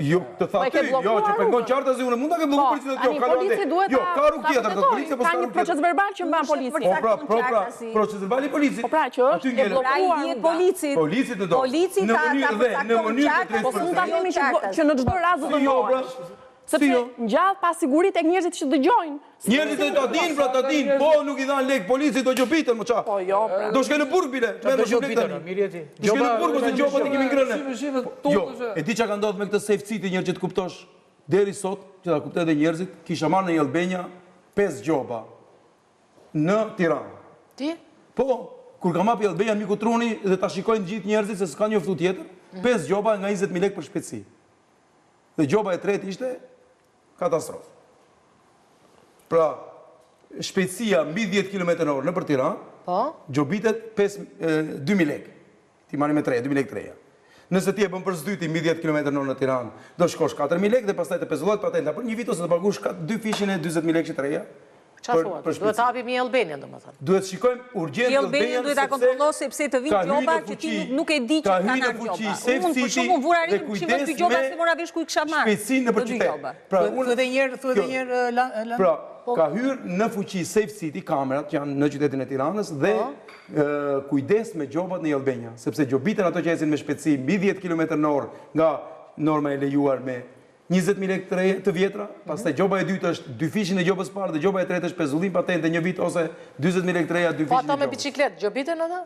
Jo, të tha ty, jo, që pengon qartazi, unë mund ta kem bllokuar policin aty, jo, ka rrugë Jo, ka rrugë tjetër, thotë policia, po
Ka një proces verbal që mban polici.
Po pra, po pra, proces verbal i policit.
Po pra, që është e bllokuar
rruga. Policit.
Policit në dorë.
Polici
ta ta në mënyrë të
Po s'mund ta themi që në çdo rast do të
jo,
Sepse
jo?
ngjall pasiguri tek njerëzit që dëgjojnë.
Njerëzit do ta dinë, pra ta dinë, po nuk i dhan lek policit do gjobiten, mo ça.
Po jo, pra.
Do shkojnë në burg bile, merr më shumë lek tani.
Mirë je ti.
Do shkojnë në burg ose gjobat i kemi ngrënë. Jo, e di çka ka ndodhur me këtë Safe City njerëz që të kuptosh. Deri sot, që ta kuptojnë edhe njerëzit, kisha marrë në e-Albania 5 gjoba në Tiranë.
Ti?
Po, kur kam hap e-Albania miku truni dhe ta shikojnë gjithë njerëzit se s'ka njoftu tjetër, 5 gjoba nga 20000 lekë për shpejtësi. Dhe gjoba e tretë ishte katastrofë. Pra, shpejtësia mbi 10 km në orë nëpër Tiranë,
po?
gjobitet 2000 lekë. Ti marrin me treja, 2000 lekë treja. Nëse ti e bën për s'dyti mbi 10 km në orë në Tiranë, do shkosh 4000 lekë dhe pastaj të pezullohet patenta për një vit ose të paguash dy fishin e 40000 lekë që treja.
Ça thua? Duhet të hapim e-Albanian, domethënë.
Duhet të shikojmë urgjent
e-Albanian. Duhet ta kontrollosh sepse të vijnë gjoba që ti nuk e di që kanë ardhur gjoba. Unë për shembull vura re që më dy gjoba s'e mora vesh ku i kisha marrë.
Shpejtësinë nëpër qytet.
Pra, unë edhe një herë, thuaj edhe një herë Landi.
Pra, ka hyrë në fuqi Safe City kamerat që janë në qytetin e Tiranës dhe po. kujdes me gjobat në e-Albania, sepse gjobiten ato që ecin me shpejtësi mbi 10 km në orë nga norma e lejuar me 20.000 lekë të reja të vjetra, pastaj gjoba e dytë është dyfishin e gjobës parë dhe gjoba e tretë është pezullim patente një vit ose 40.000 lekë të reja dyfishin e
gjobës. Po ata me biçikletë gjobiten ata?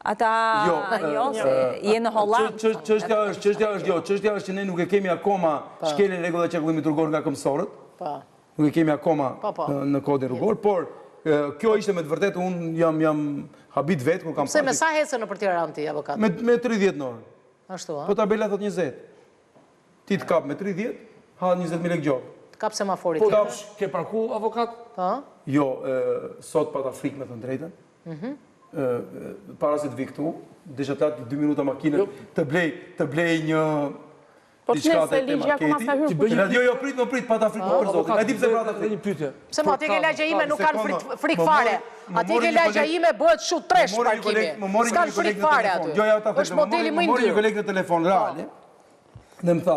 Ata jo, jo se je në Hollandë.
Çështja është, çështja është jo, çështja është që ne nuk e kemi akoma po. shkeljen e rregullave të qarkullimit rrugor nga këmbësorët.
Po.
Nuk e kemi akoma
po, po.
në kodin rrugor, por kjo ishte me të vërtetë unë jam jam habit vetë kur kam
Pse me sa ecën nëpër Tiranë ti avokat?
Me me 30 në orë.
Ashtu, a?
Po tabela thotë 20. Ti të kap me 30, ha 20.000 lekë
gjobë. Të kap semafori
tjetër. Po të ke parku avokat?
Po.
Jo, sot pata frikë me thënë të drejtën.
Mhm.
Para se të vi këtu, desha të la 2 minuta makinën, jo. të blej, të blej një
Po të nëse ligji akoma s'ka hyrë
fuqi. Jo, jo, prit, më prit, pata frikë për zotin. E di pse pata frikë.
Një pyetje.
Pse mo atje ke lagja ime nuk kanë frikë frikë fare. Atje ke lagja ime bëhet shu tresh parkimi. S'kanë frikë fare aty.
Jo, jo, ta
them. Është modeli më i ndyrë.
Më mori një koleg në telefon reale. Dhe më tha,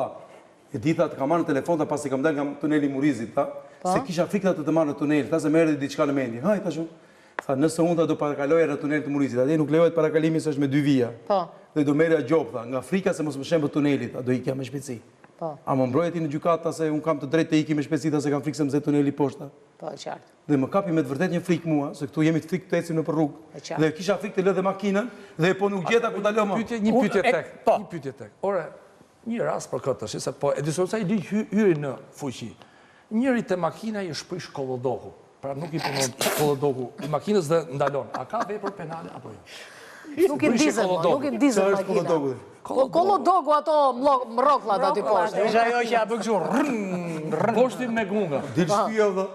e di tha të kam marrë në telefon, tha pasi kam dalë nga tuneli i Murrizit, tha, po. se kisha frikë të të marr në tunel, tha se më erdhi diçka në mendje. Ha, i thashë unë. Tha, nëse unë tha do parakaloja në tunel të Murrizit, atje nuk lejohet parakalimi se është me dy vija.
Po.
Dhe do merrja gjobë, tha, nga frika se mos më shembet tuneli, tha, do ikja me shpejtësi.
Po.
A më mbroje ti në gjykatë, tha, se unë kam të drejtë të iki me shpejtësi, tha, se kam frikë se më zë tuneli poshtë, tha.
Po, e qartë.
Dhe më kapi me të vërtetë një frikë mua, se këtu jemi të frikë të ecim nëpër rrugë. Dhe kisha frikë të lë dhe makinën dhe po nuk gjeta ku ta lë më.
Pyetje, një pyetje tek, po. një pyetje tek. Ore, një rast për këtë tash, se po e diskutojmë sa i ligj hyri në fuqi. Njëri te makina i është prish kollodoku. Pra nuk i punon kollodoku i makinës dhe ndalon. A ka vepër penale apo jo?
Nuk i ndizet, nuk i ndizet makina. Po kollodoku ato mrokllat aty poshtë.
Është ajo që ja bën kështu rrn
rrn. Poshti me gunga.
Dil shpia vëlla.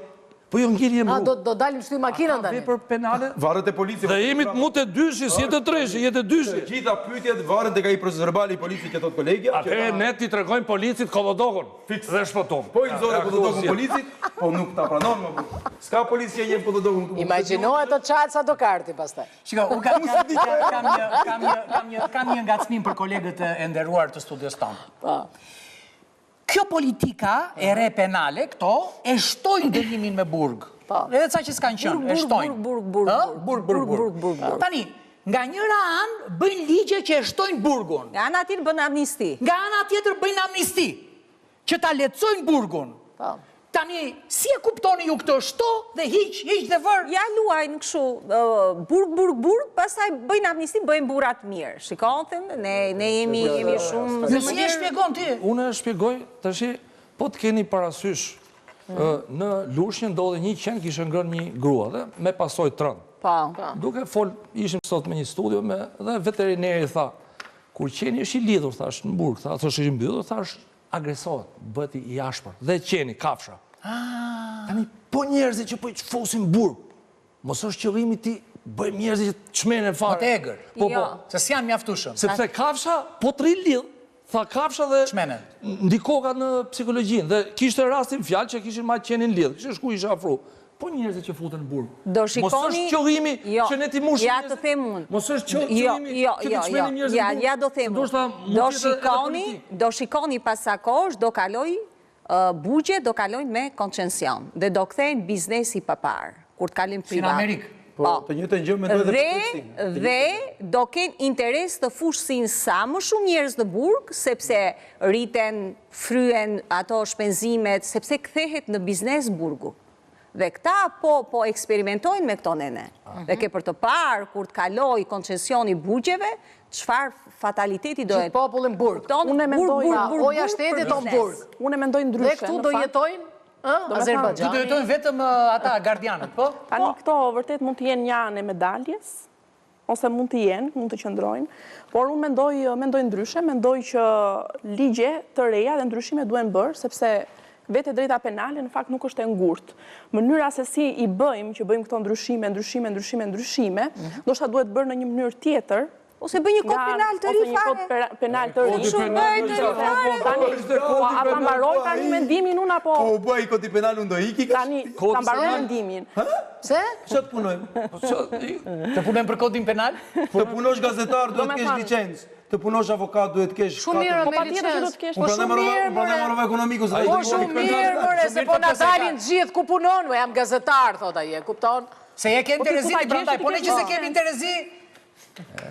Po jo ngeli e
A do do dalim shty makinën tani.
Vepër penale?
Varet te polici.
Dhe jemi mu te dyshi, si te treshi, je te dyshi.
Të gjitha pyetjet varen tek ai procesverbali i policit që thot kolegja.
Atëherë ne t'i tregojmë policit kollodokun.
Fiks.
Dhe shpëtum.
Po i nxore kollodokun policit, po nuk ta pranon më. S'ka polic që e njeh kollodokun
këtu. Imagjino ato çfarë sa do karti pastaj.
Shiko, unë kam, kam, kam, një, kam, një, kam, një, kam një ngacmim për kolegët e nderuar të studios tonë.
Po.
Kjo politika e re penale, këto, e shtojnë dënimin me burg.
Po.
Edhe ca që s'kanë qenë, e shtojnë.
Burg, burg,
burg, burg, burg, burg, burg, burg. Tani, nga njëra anë bëjnë ligje që e shtojnë burgun.
Nga ana tjetër bëjnë amnisti.
Nga ana tjetër bëjnë amnisti. Që ta lehtësojnë burgun.
Po.
Tani, si e kuptoni ju këtë shto dhe hiq, hiq dhe vër?
Ja luajnë kështu, burg, burg, burg, pastaj bëjnë amnisti, bëjnë burra të mirë. Shikon, them, ne, ne jemi, jemi shumë...
Në si e shpjegon ti?
Unë e shpjegoj, tashi, po të keni parasysh, mm. në Lushnjë ndodhi një qen kishte ngrënë një grua dhe me pasojë të rëndë.
Po.
Duke fol, ishim sot me një studio me, dhe veterineri tha, kur qeni është i lidhur, tha, është në burg, tha, është i mbyllur, tha, është agresohet, bëhet i ashpër, dhe qeni, kafsha.
Ah.
Tani, po njerëzit që po i fusim burg, mos është qëllimi t'i bëjmë njerëzit që të çmenden fare.
Më të egër.
Po, po.
Jo.
Se s'janë mjaftueshëm.
Sepse kafsha, po të rri lidh, tha kafsha dhe
Çmenen.
ndikoka në psikologjinë dhe kishte rastin fjalë që kishin marrë qenin lidh, kishte shku ishe afru. Po njerëzit që futen në burg.
Do shikoni...
Mos është qëllimi
jo,
që ne t'i mushim
Ja të them unë.
Mos është
jo,
qëllimi
jo,
që t'i
jo,
çmendim njerëzit
ja,
në burg.
Ja, do them unë. Do shikoni, do shikoni pas sa kohësh, do kaloj burgje, do kalojnë me koncesion. Dhe do kthehen biznes i paparë. Kur të kalojnë privat.
Si në Amerikë.
Po, po, të njëjtën gjë mendoj edhe
për tekstin. Dhe do kenë interes të fusin sa më shumë njerëz në burg, sepse rriten, fryen ato shpenzimet, sepse kthehet në biznes burgu. Dhe këta po po eksperimentojnë me këto nene. Dhe ke për të parë kur të kalojë koncesioni i burgjeve, çfarë fataliteti do
jetë. Gjithë popullin burg.
Unë e mendoj,
o jashtë shtetit o burg.
Unë e mendoj ndryshe.
Dhe këtu do jetojnë ë Azerbajxhani.
Këtu do jetojnë vetëm ata gardianët, po?
Tani këto vërtet mund të jenë një anë e medaljes, ose mund të jenë, mund të qëndrojnë, por unë mendoj, mendoj ndryshe, mendoj që ligje të reja dhe ndryshime duhen bërë, sepse vetë e drejta penale në fakt nuk është e ngurtë. Mënyra se si i bëjmë, që bëjmë këto ndryshime, ndryshime, ndryshime, ndryshime, mhm. ndoshta duhet bërë në një mënyrë tjetër,
Ose bëj një kod penal të ri
fare. Ose një kod penal të ri.
Shumë bëj të ri fare.
Tani, po, a ta mbaroj tani mendimin unë apo...
Po u bëj kodi penal unë do iki?
Tani, ta mbaroj mendimin.
Pse?
Që të punojmë?
Po
të punojmë për kodin penal?
Të punosh gazetar duhet të kesh licencë. Të punosh avokat duhet të kesh...
Shumë mirë
po
me licencë.
Po shumë mirë, more. Unë prandaj ekonomiku.
Po shumë mirë, more, se po na dalin gjithë ku punon, jam gazetar, thot ai, e kupton?
Se e ke në terezi ti prandaj, po ne që s'e kemi në terezi,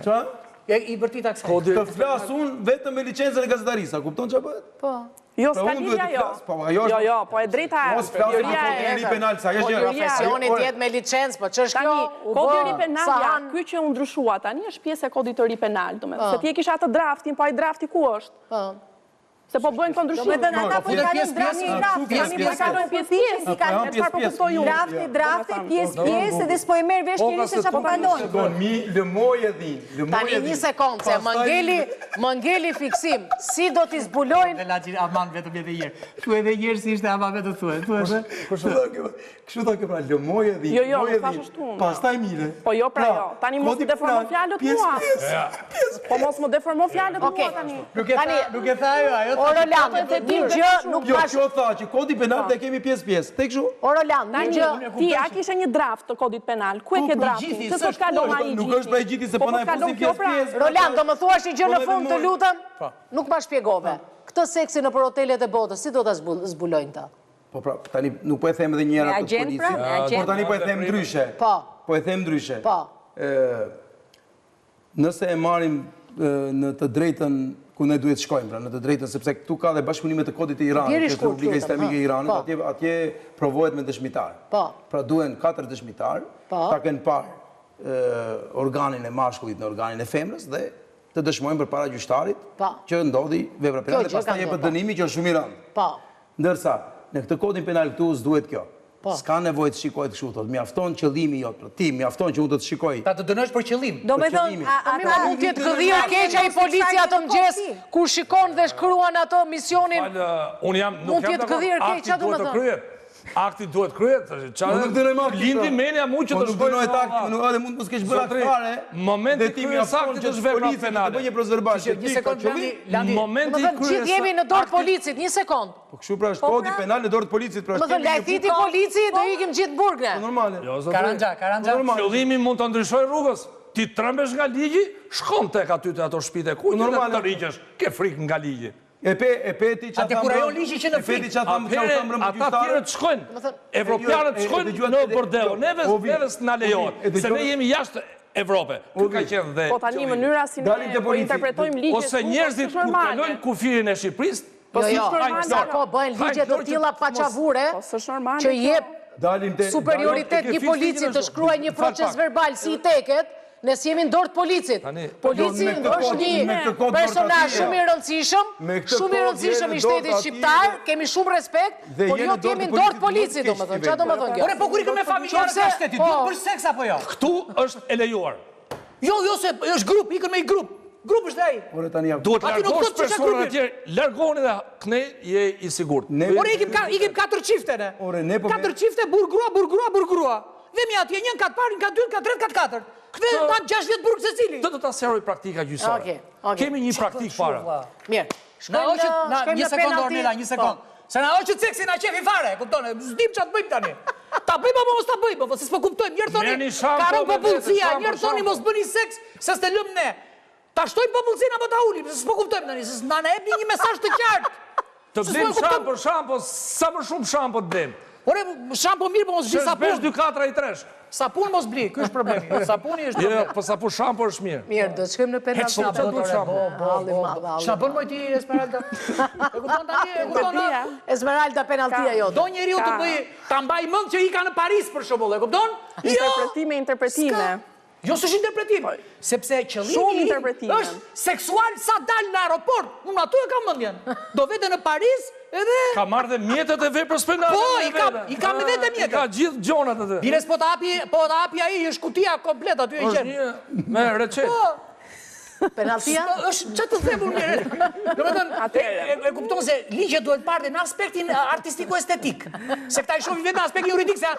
Ça?
I bërtita kësaj.
Të flas unë vetëm me licencën e gazetarisë, a kupton ça bëhet?
Po.
Jo,
pra
s'ka lidhje ajo.
Po, ajo
Jo, jo, po e drejta e...
Mos flas me kodin e ri penal, sa është
po, Profesioni të jetë me licencë, po ç'është kjo?
Tani, kodi i ri penal, ja, ky që u ndryshua tani është pjesë e kodit të ri penal, domethënë. Se ti e kishe atë draftin, po ai drafti ku është?
Po.
Se po bëjnë këto ndryshime.
Domethënë ata po kalojnë drafti, drafti,
tani po kalojnë pjesë pjesë,
i kanë
çfarë po kuptoj unë.
Drafti, drafti, pjesë pjesë dhe s'po e merr vesh njeri se çfarë po kalojnë.
Shikon, mi lëmoj e dhin, lëmoj e
Tani
dhin.
një sekondë, se më ngeli, më ngeli fiksim, si do t'i zbulojnë
Dhe Laçi, aman vetëm edhe një herë. Thuaj edhe një herë si ishte aman vetëm thuaj. Thuaj.
Kështu tha kjo, kështu tha kjo pra, lëmoj e dhin,
Jo, jo,
lëmoj e
nuk thash
dhin.
ashtu unë.
Pastaj mire.
Po jo, pra jo. Tani mos
kodi
më deformo
penal,
fjalët
pjesë,
mua.
pjesë.
Po mos më deformo fjalët mua
Okej.
tani.
Nuk e tha,
Tani-
nuk e tha ajo, ajo
O Roland, një gjë nuk
Jo,
bash...
kjo tha që kodi penal dhe kemi pjesë pjesë. Tek kështu?
O Roland, një
Tani,
gjë...
ti a kishe një draft të kodit penal? Ku e
Po,
ke
po,
draftin?
gjithi,
Se s'po
s'është
të kalon
po,
ai i
Nuk
gjithi.
është pra i gjithi se
Po,
po na e
po të kalon
fusin
kjo
pjesë
pra.
pjesë.
Roland, do më thuash një gjë
Po,
në
dhe
fund të
lëmoj.
lutem? Nuk ma shpjegove. Këtë seksin nëpër hotelet e botës, si do ta zbulojnë ta?
Po pra, tani nuk po e them edhe një herë
Me
atë të
agjent, pra,
policit.
me agjent.
Por tani po e them ndryshe.
Po.
Po e them ndryshe.
Po.
Ë nëse e marrim ë, në të drejtën ku ne duhet shkojmë, pra në të drejtën sepse këtu ka dhe bashkëpunime të kodit të Iranit,
Deri
që është
shkurt,
Republika
lutem,
Islamike e
ha.
Iranit,
Po.
atje atje provohet me dëshmitar.
Po.
Pra duhen katër dëshmitar,
Po.
ta kenë parë ë, organin e mashkullit në organin e femrës dhe të dëshmojnë përpara gjyqtarit
Po.
që ndodhi vepra
Kjo
penale,
gjë ka
pastaj jepet
ndodhur, po.
dënimi që është shumë i rëndë.
Po.
Ndërsa, në këtë kodin penal këtu s'duhet kjo.
Po.
S'ka nevojë të shikohet kështu, thotë, mjafton qëllimi jot, pra ti mjafton që unë të të shikoj.
Ta të dënosh për qëllim.
Do me
Për
thënë,
qëllimin.
a-
Po mirë,
ata...
mund të jetë gdhirë keq ai polici atë mëngjes kur shikon dhe shkruan ato misionin.
Falë, unë jam, nuk
Mund
jam
të jetë
dakord.
gdhirë keq,
Akti
çfarë do
duhet
me
të
thënë?
kryhet. Akti duhet kryhet. tash,
Po
Çfarë?
nuk dënojmë aktin.
Lindi
pra.
menja mu që
Po
të
nuk
shkoj.
dënohet akti, nuk edhe mund të mos kesh bërë akt
Zotri,
fare.
momenti
dhe ti
kryes
mjafton
aktit
që
është vepra
polici të
penale.
bëjë një procesverbal që
Një
ti ka
sekond
qëllim.
Landi, Landi.
Do
Momenti
me thënë,
kryes
gjithë jemi në dorë të policit, një sekond.
Po kështu pra është kodi penal në dorë të policit, pra
Do me
është
thënë, lajthiti polici, do ikim gjithë në burg ne.
Po normale.
Jo, zotri.
Karanxha, karanxha.
Normal.
Qëllimi mund të ndryshoj rrugës. Ti trembesh nga ligji, shkon tek aty te ato shtëpitë e kuqe dhe
Normale.
të rriqesh. Ke frikë nga ligji.
E pe e pe ti çfarë
Atë kurajon ligji që në
E pe ti
frikë.
çfarë tham çfarë
Atëherë,
tham mbrëmë
ata tjerët shkojnë, evropianët
E, e,
shkojnë
dëgjuat
në
edhe-
bordelo,
jo,
neve
o vi,
neve s'na
o vi,
lejohet,
e
se
dëgjova-
ne jemi jashtë Evrope. Ky ka qenë dhe
Po tani
qëllimi.
mënyra si
Dalim
ne
te
po
polici.
interpretojmë ligjet
Ose
këtu, po
njerëzit
s'është
kur
normale.
kalojnë kufirin e Shqipërisë,
Po
Jo,
s'është
jo,
normale.
sa kohë bëhen ligje të tilla paçavure
Po s'është normale.
që
kjo.
jep
Dalim te
superioritet
E ke
një
fiks
polici
ligjin
të
ashtu.
shkruaj një
Fal
proces
pak.
verbal si i teket, ne s'jemi në dorë të policit.
Tani-
Polici
Jo, me këtë
është
kod- me
një
këtë kod dorë të
personazh
atij,
shumë i rëndësishëm,
Me këtë
shumë i
kod
rëndësishëm
je
i
në dorë
shtetit
të atij
shqiptar,
dhe-
kemi shumë respekt,
dhe
por
je
jo
në
të
dorë
jemi
të
në dorë të
policit,
policit,
mund të
domethënë.
kesh
Çfarë domethënë kjo?
Ore, po kur ikën me familjarët
Qofse-
nga shteti,
po.
duhet bësh seks apo jo?
këtu është e lejuar.
Jo, jo se është grup, ikën me i grup. Grup është ai.
Ore tani ja.
Duhet
Aty nuk
largosh
thotë që ka
personat
grupin.
e tjerë, largoni dhe kne je i sigurt.
Ne
Ore ikim ka ikim katër çifte ne.
Ore, ne po
katër çifte burr grua, burr grua, burr grua. Vemi atje një në kat parë, një në kat dytë, në kat tretë, kat katërt. Këtë ta 6 vjet burg secili.
Këtë do ta sqaroj praktika gjyqësore.
Okej, okej.
Kemi një praktikë para.
Mirë.
Na
Shkojmë
hoqët,
në
na
shkojmë
një
në
sekond
penalti.
Ornela, një sekond.
Po.
Se na hoqët seksi na qefi fare, e kupton? S'dim çfarë të bëjmë tani. Ta bëjmë apo mos ta bëjmë, po se s'po kuptojmë. Njërë thoni,
Merrni shampo
ka rënë
me vete,
popullsia,
shampo,
njërë thoni
shampo.
mos bëni seks, se s'te lëm ne. Ta shtojmë popullsinë apo ta ulim, se s'po kuptojmë tani, se s'na na jepni një mesazh të qartë.
Të
Se s'po
blejmë
e kuptojmë.
shampo, shampo, sa më shumë shampo të blejmë.
Ore, shampo mirë, po mos bli
Shesh
sapun.
2 4 i tresh.
Sapun mos bli, ky është problemi. Sapuni është
Jo, jo,
problemi.
po sapo shampo është mirë.
Mirë, do të shkojmë në penalti.
Heq,
Ç'a
duhet shampo?
Halli madh, halli
Ç'a bën moj ti Esmeralda? E kupton tani, e kupton?
Penaltia.
Esmeralda penaltia jote.
Do njeriu të
Ka.
bëj ta mbaj mend që i ka në Paris për shembull, e kupton? Jo.
Interpretime, interpretime.
Jo s'është interpretim, sepse
Shumë
qëllimi im
interpretime.
është seksual sa dal në aeroport. Unë aty e kam mendjen. Do vete në Paris edhe
Ka marrë dhe mjetet e veprës penale.
Po,
me
i ka-
vete.
i ka me vete mjetet.
I ka gjithë gjonat aty.
Bires po ta hapi, po ta hapi ai, është kutia komplet aty e
Është
gjen.
një me recet.
Po.
Penalltia?
Është çfarë të them unë mirë. Domethënë, e, e kupton se ligjet duhet parë dhe në aspektin artistiko-estetik. Se këta i shohin vetëm në aspektin juridik, se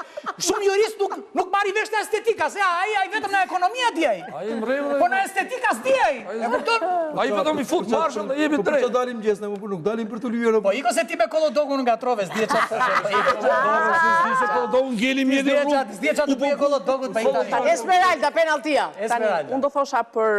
shumë juristë nuk nuk marrin vesh nga estetika, se ai ai vetëm në ekonomia di ai.
Ai në rregull.
Po në estetika s'di ai. E kupton?
Ai vetëm i fut marshën dhe jepi
po
drejt.
Po për dalim mëngjes, ne po nuk dalim për të lyer.
Po iko se ti me Kollodogun ngatrove, s'di çfarë thoshe. Po iko.
S'di se Kollodogun ngeli mjeti rrugë.
S'di çfarë të bëje Kollodogut pa i tani.
Esmeralda penalltia.
Tani, unë do thosha për,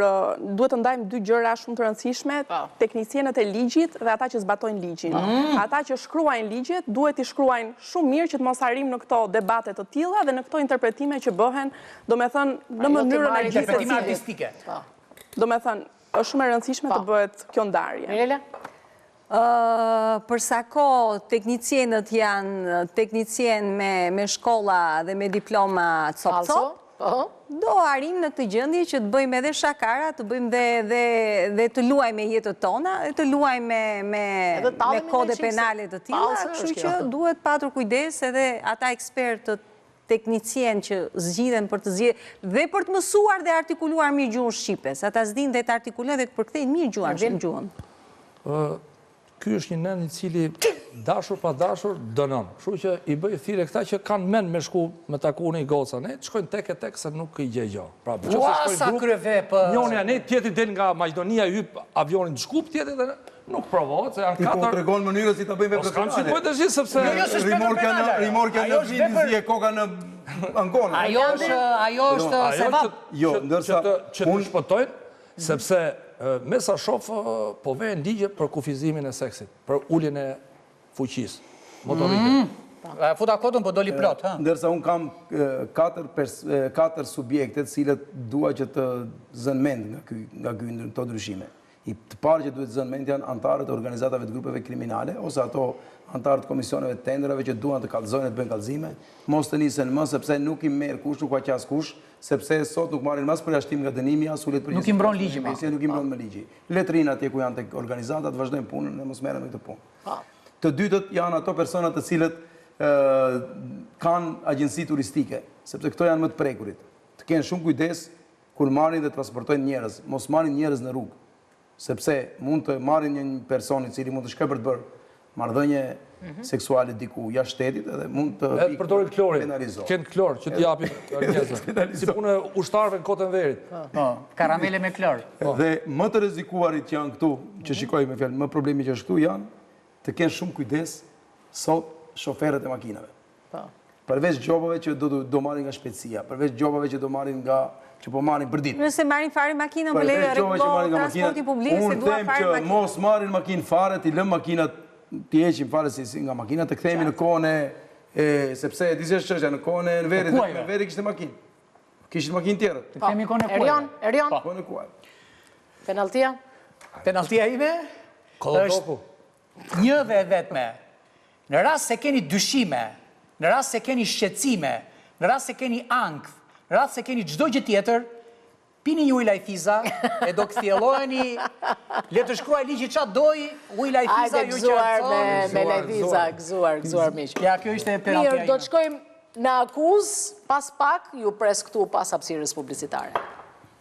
duhet të ndajmë dy gjëra shumë të rëndësishme, po. teknicienët e ligjit dhe ata që zbatojnë ligjin. Mm. Ata që shkruajnë ligjet, duhet t'i shkruajnë shumë mirë që të mos arrijmë në këto debate të tilla dhe në këto interpretime që bëhen, domethënë, në mënyrën e
gjithë Interpretime artistike.
Po.
Domethënë, është shumë e rëndësishme të po. bëhet kjo ndarje.
Mirela?
Për sa kohë teknicienët janë teknicienë me me shkolla dhe me diploma copë copë,
po.
do arrijmë në këtë gjendje që të bëjmë edhe shakara, të bëjmë dhe dhe dhe të luajmë me jetët tona, dhe të luajmë me me me kode penale të tilla, kështu që duhet patur kujdes edhe ata ekspertët teknicienë që zgjidhen për të zgjidhur dhe për të mësuar dhe artikuluar mirë gjuhën shqipe, se ata s'dinë dhe të artikulojnë dhe të përkthejnë mirë gjuhën
gjuhën. Ky është një nen i cili dashur pa dashur dënon. Kështu që i bëj thirrje këta që kanë mend me shku me taku një goca, ne të shkojnë tek e tek se nuk i gjej gjë. Pra,
në qoftë se shkojnë grup,
njoni anej, tjetri del nga Maqedonia, hyp avionin në Shkup, tjetri dhe Nuk provohet, se janë
katër... Ti po tregon mënyrën si ta bëjmë
veprën penale. Po s'kam si bëjtë të gjithë, sepse...
Jo, jo, s'është vepër penale.
Rimorkja në vini, e koka në Ankona.
Ajo është, ajo është sevap.
Jo, ndërsa...
Që të shpëtojnë, sepse me sa shof, po vejnë ligje për kufizimin e seksit, për uljen e fuqisë motorike.
Mm. Futa kotën, po doli plot, ha?
Ndërsa unë kam katër subjekte të cilët dua që të zënë mend nga ky, nga ky këto ndryshime. I të parë që duhet të zënë mend janë anëtarët e organizatave të grupeve kriminale ose ato anëtarë të komisioneve të tenderave që duan të kallëzojnë e të bëjnë kallëzime, mos të nisen më sepse nuk i merr kush, nuk ua qas kush, sepse sot nuk marrin as përjashtim nga dënimi, as ulje të
përgjegjësisë. Nuk i mbron ligji
më. Nuk i mbron më ligji. Le të rrinë atje ku janë tek organizatat, vazhdojnë punën dhe mos merren me këtë punë. Të dytët janë ato persona të cilët kanë agjenci turistike, sepse këto janë më të prekurit. Të kenë shumë kujdes Kur marrin dhe transportojnë njerëz, mos marrin njerëz në rrugë, sepse mund të marrin një person i cili mund të shkojë për të bërë marrëdhënie seksuale diku jashtë shtetit edhe mund të
Edhe përdorin klorin, kenë klor që t'i japin njerëzve. Si punë e ushtarëve në kohën e Enverit.
Po, karamele me klor.
Dhe më të rrezikuarit që janë këtu, që shikoj me fjalë, më problemi që është këtu janë të kenë shumë kujdes sot shoferët e makinave.
Po.
Përveç gjobave që do do marrin nga shpejtësia, përveç gjobave që do marrin nga që po marrin për
ditë. Nëse marrin fare makinën, po lejo rregullo transportin publik se dua
fare makinën. Unë them që mos marrin makinë fare, t'i lëmë makinat, t'i heqim fare si, si nga makinat, të kthehemi në kohën e, e sepse e di si është çështja në kohën e Enverit, po, Enveri kishte makinë. Kishin makinë tjerët.
Të kthehemi në kohën e kuajve.
Erion, Erion.
Po. Kohën e kuajve.
Penalltia?
Penalltia ime është një dhe e vetme. Në rast se keni dyshime, në rast se keni shqetësime, në rast se keni ankth, në rast se keni çdo gjë tjetër, pini një ujë lajthiza e do kthjelloheni, le të shkruajë ligji ça dojë, ujë lajthiza
ju qartëson. Hajde gëzuar me lajthiza, gëzuar, gëzuar miq.
Ja, kjo ishte penalltia
ime. Mirë, do të shkojmë në akuzë, pas pak, ju pres këtu pas hapësirës publicitare.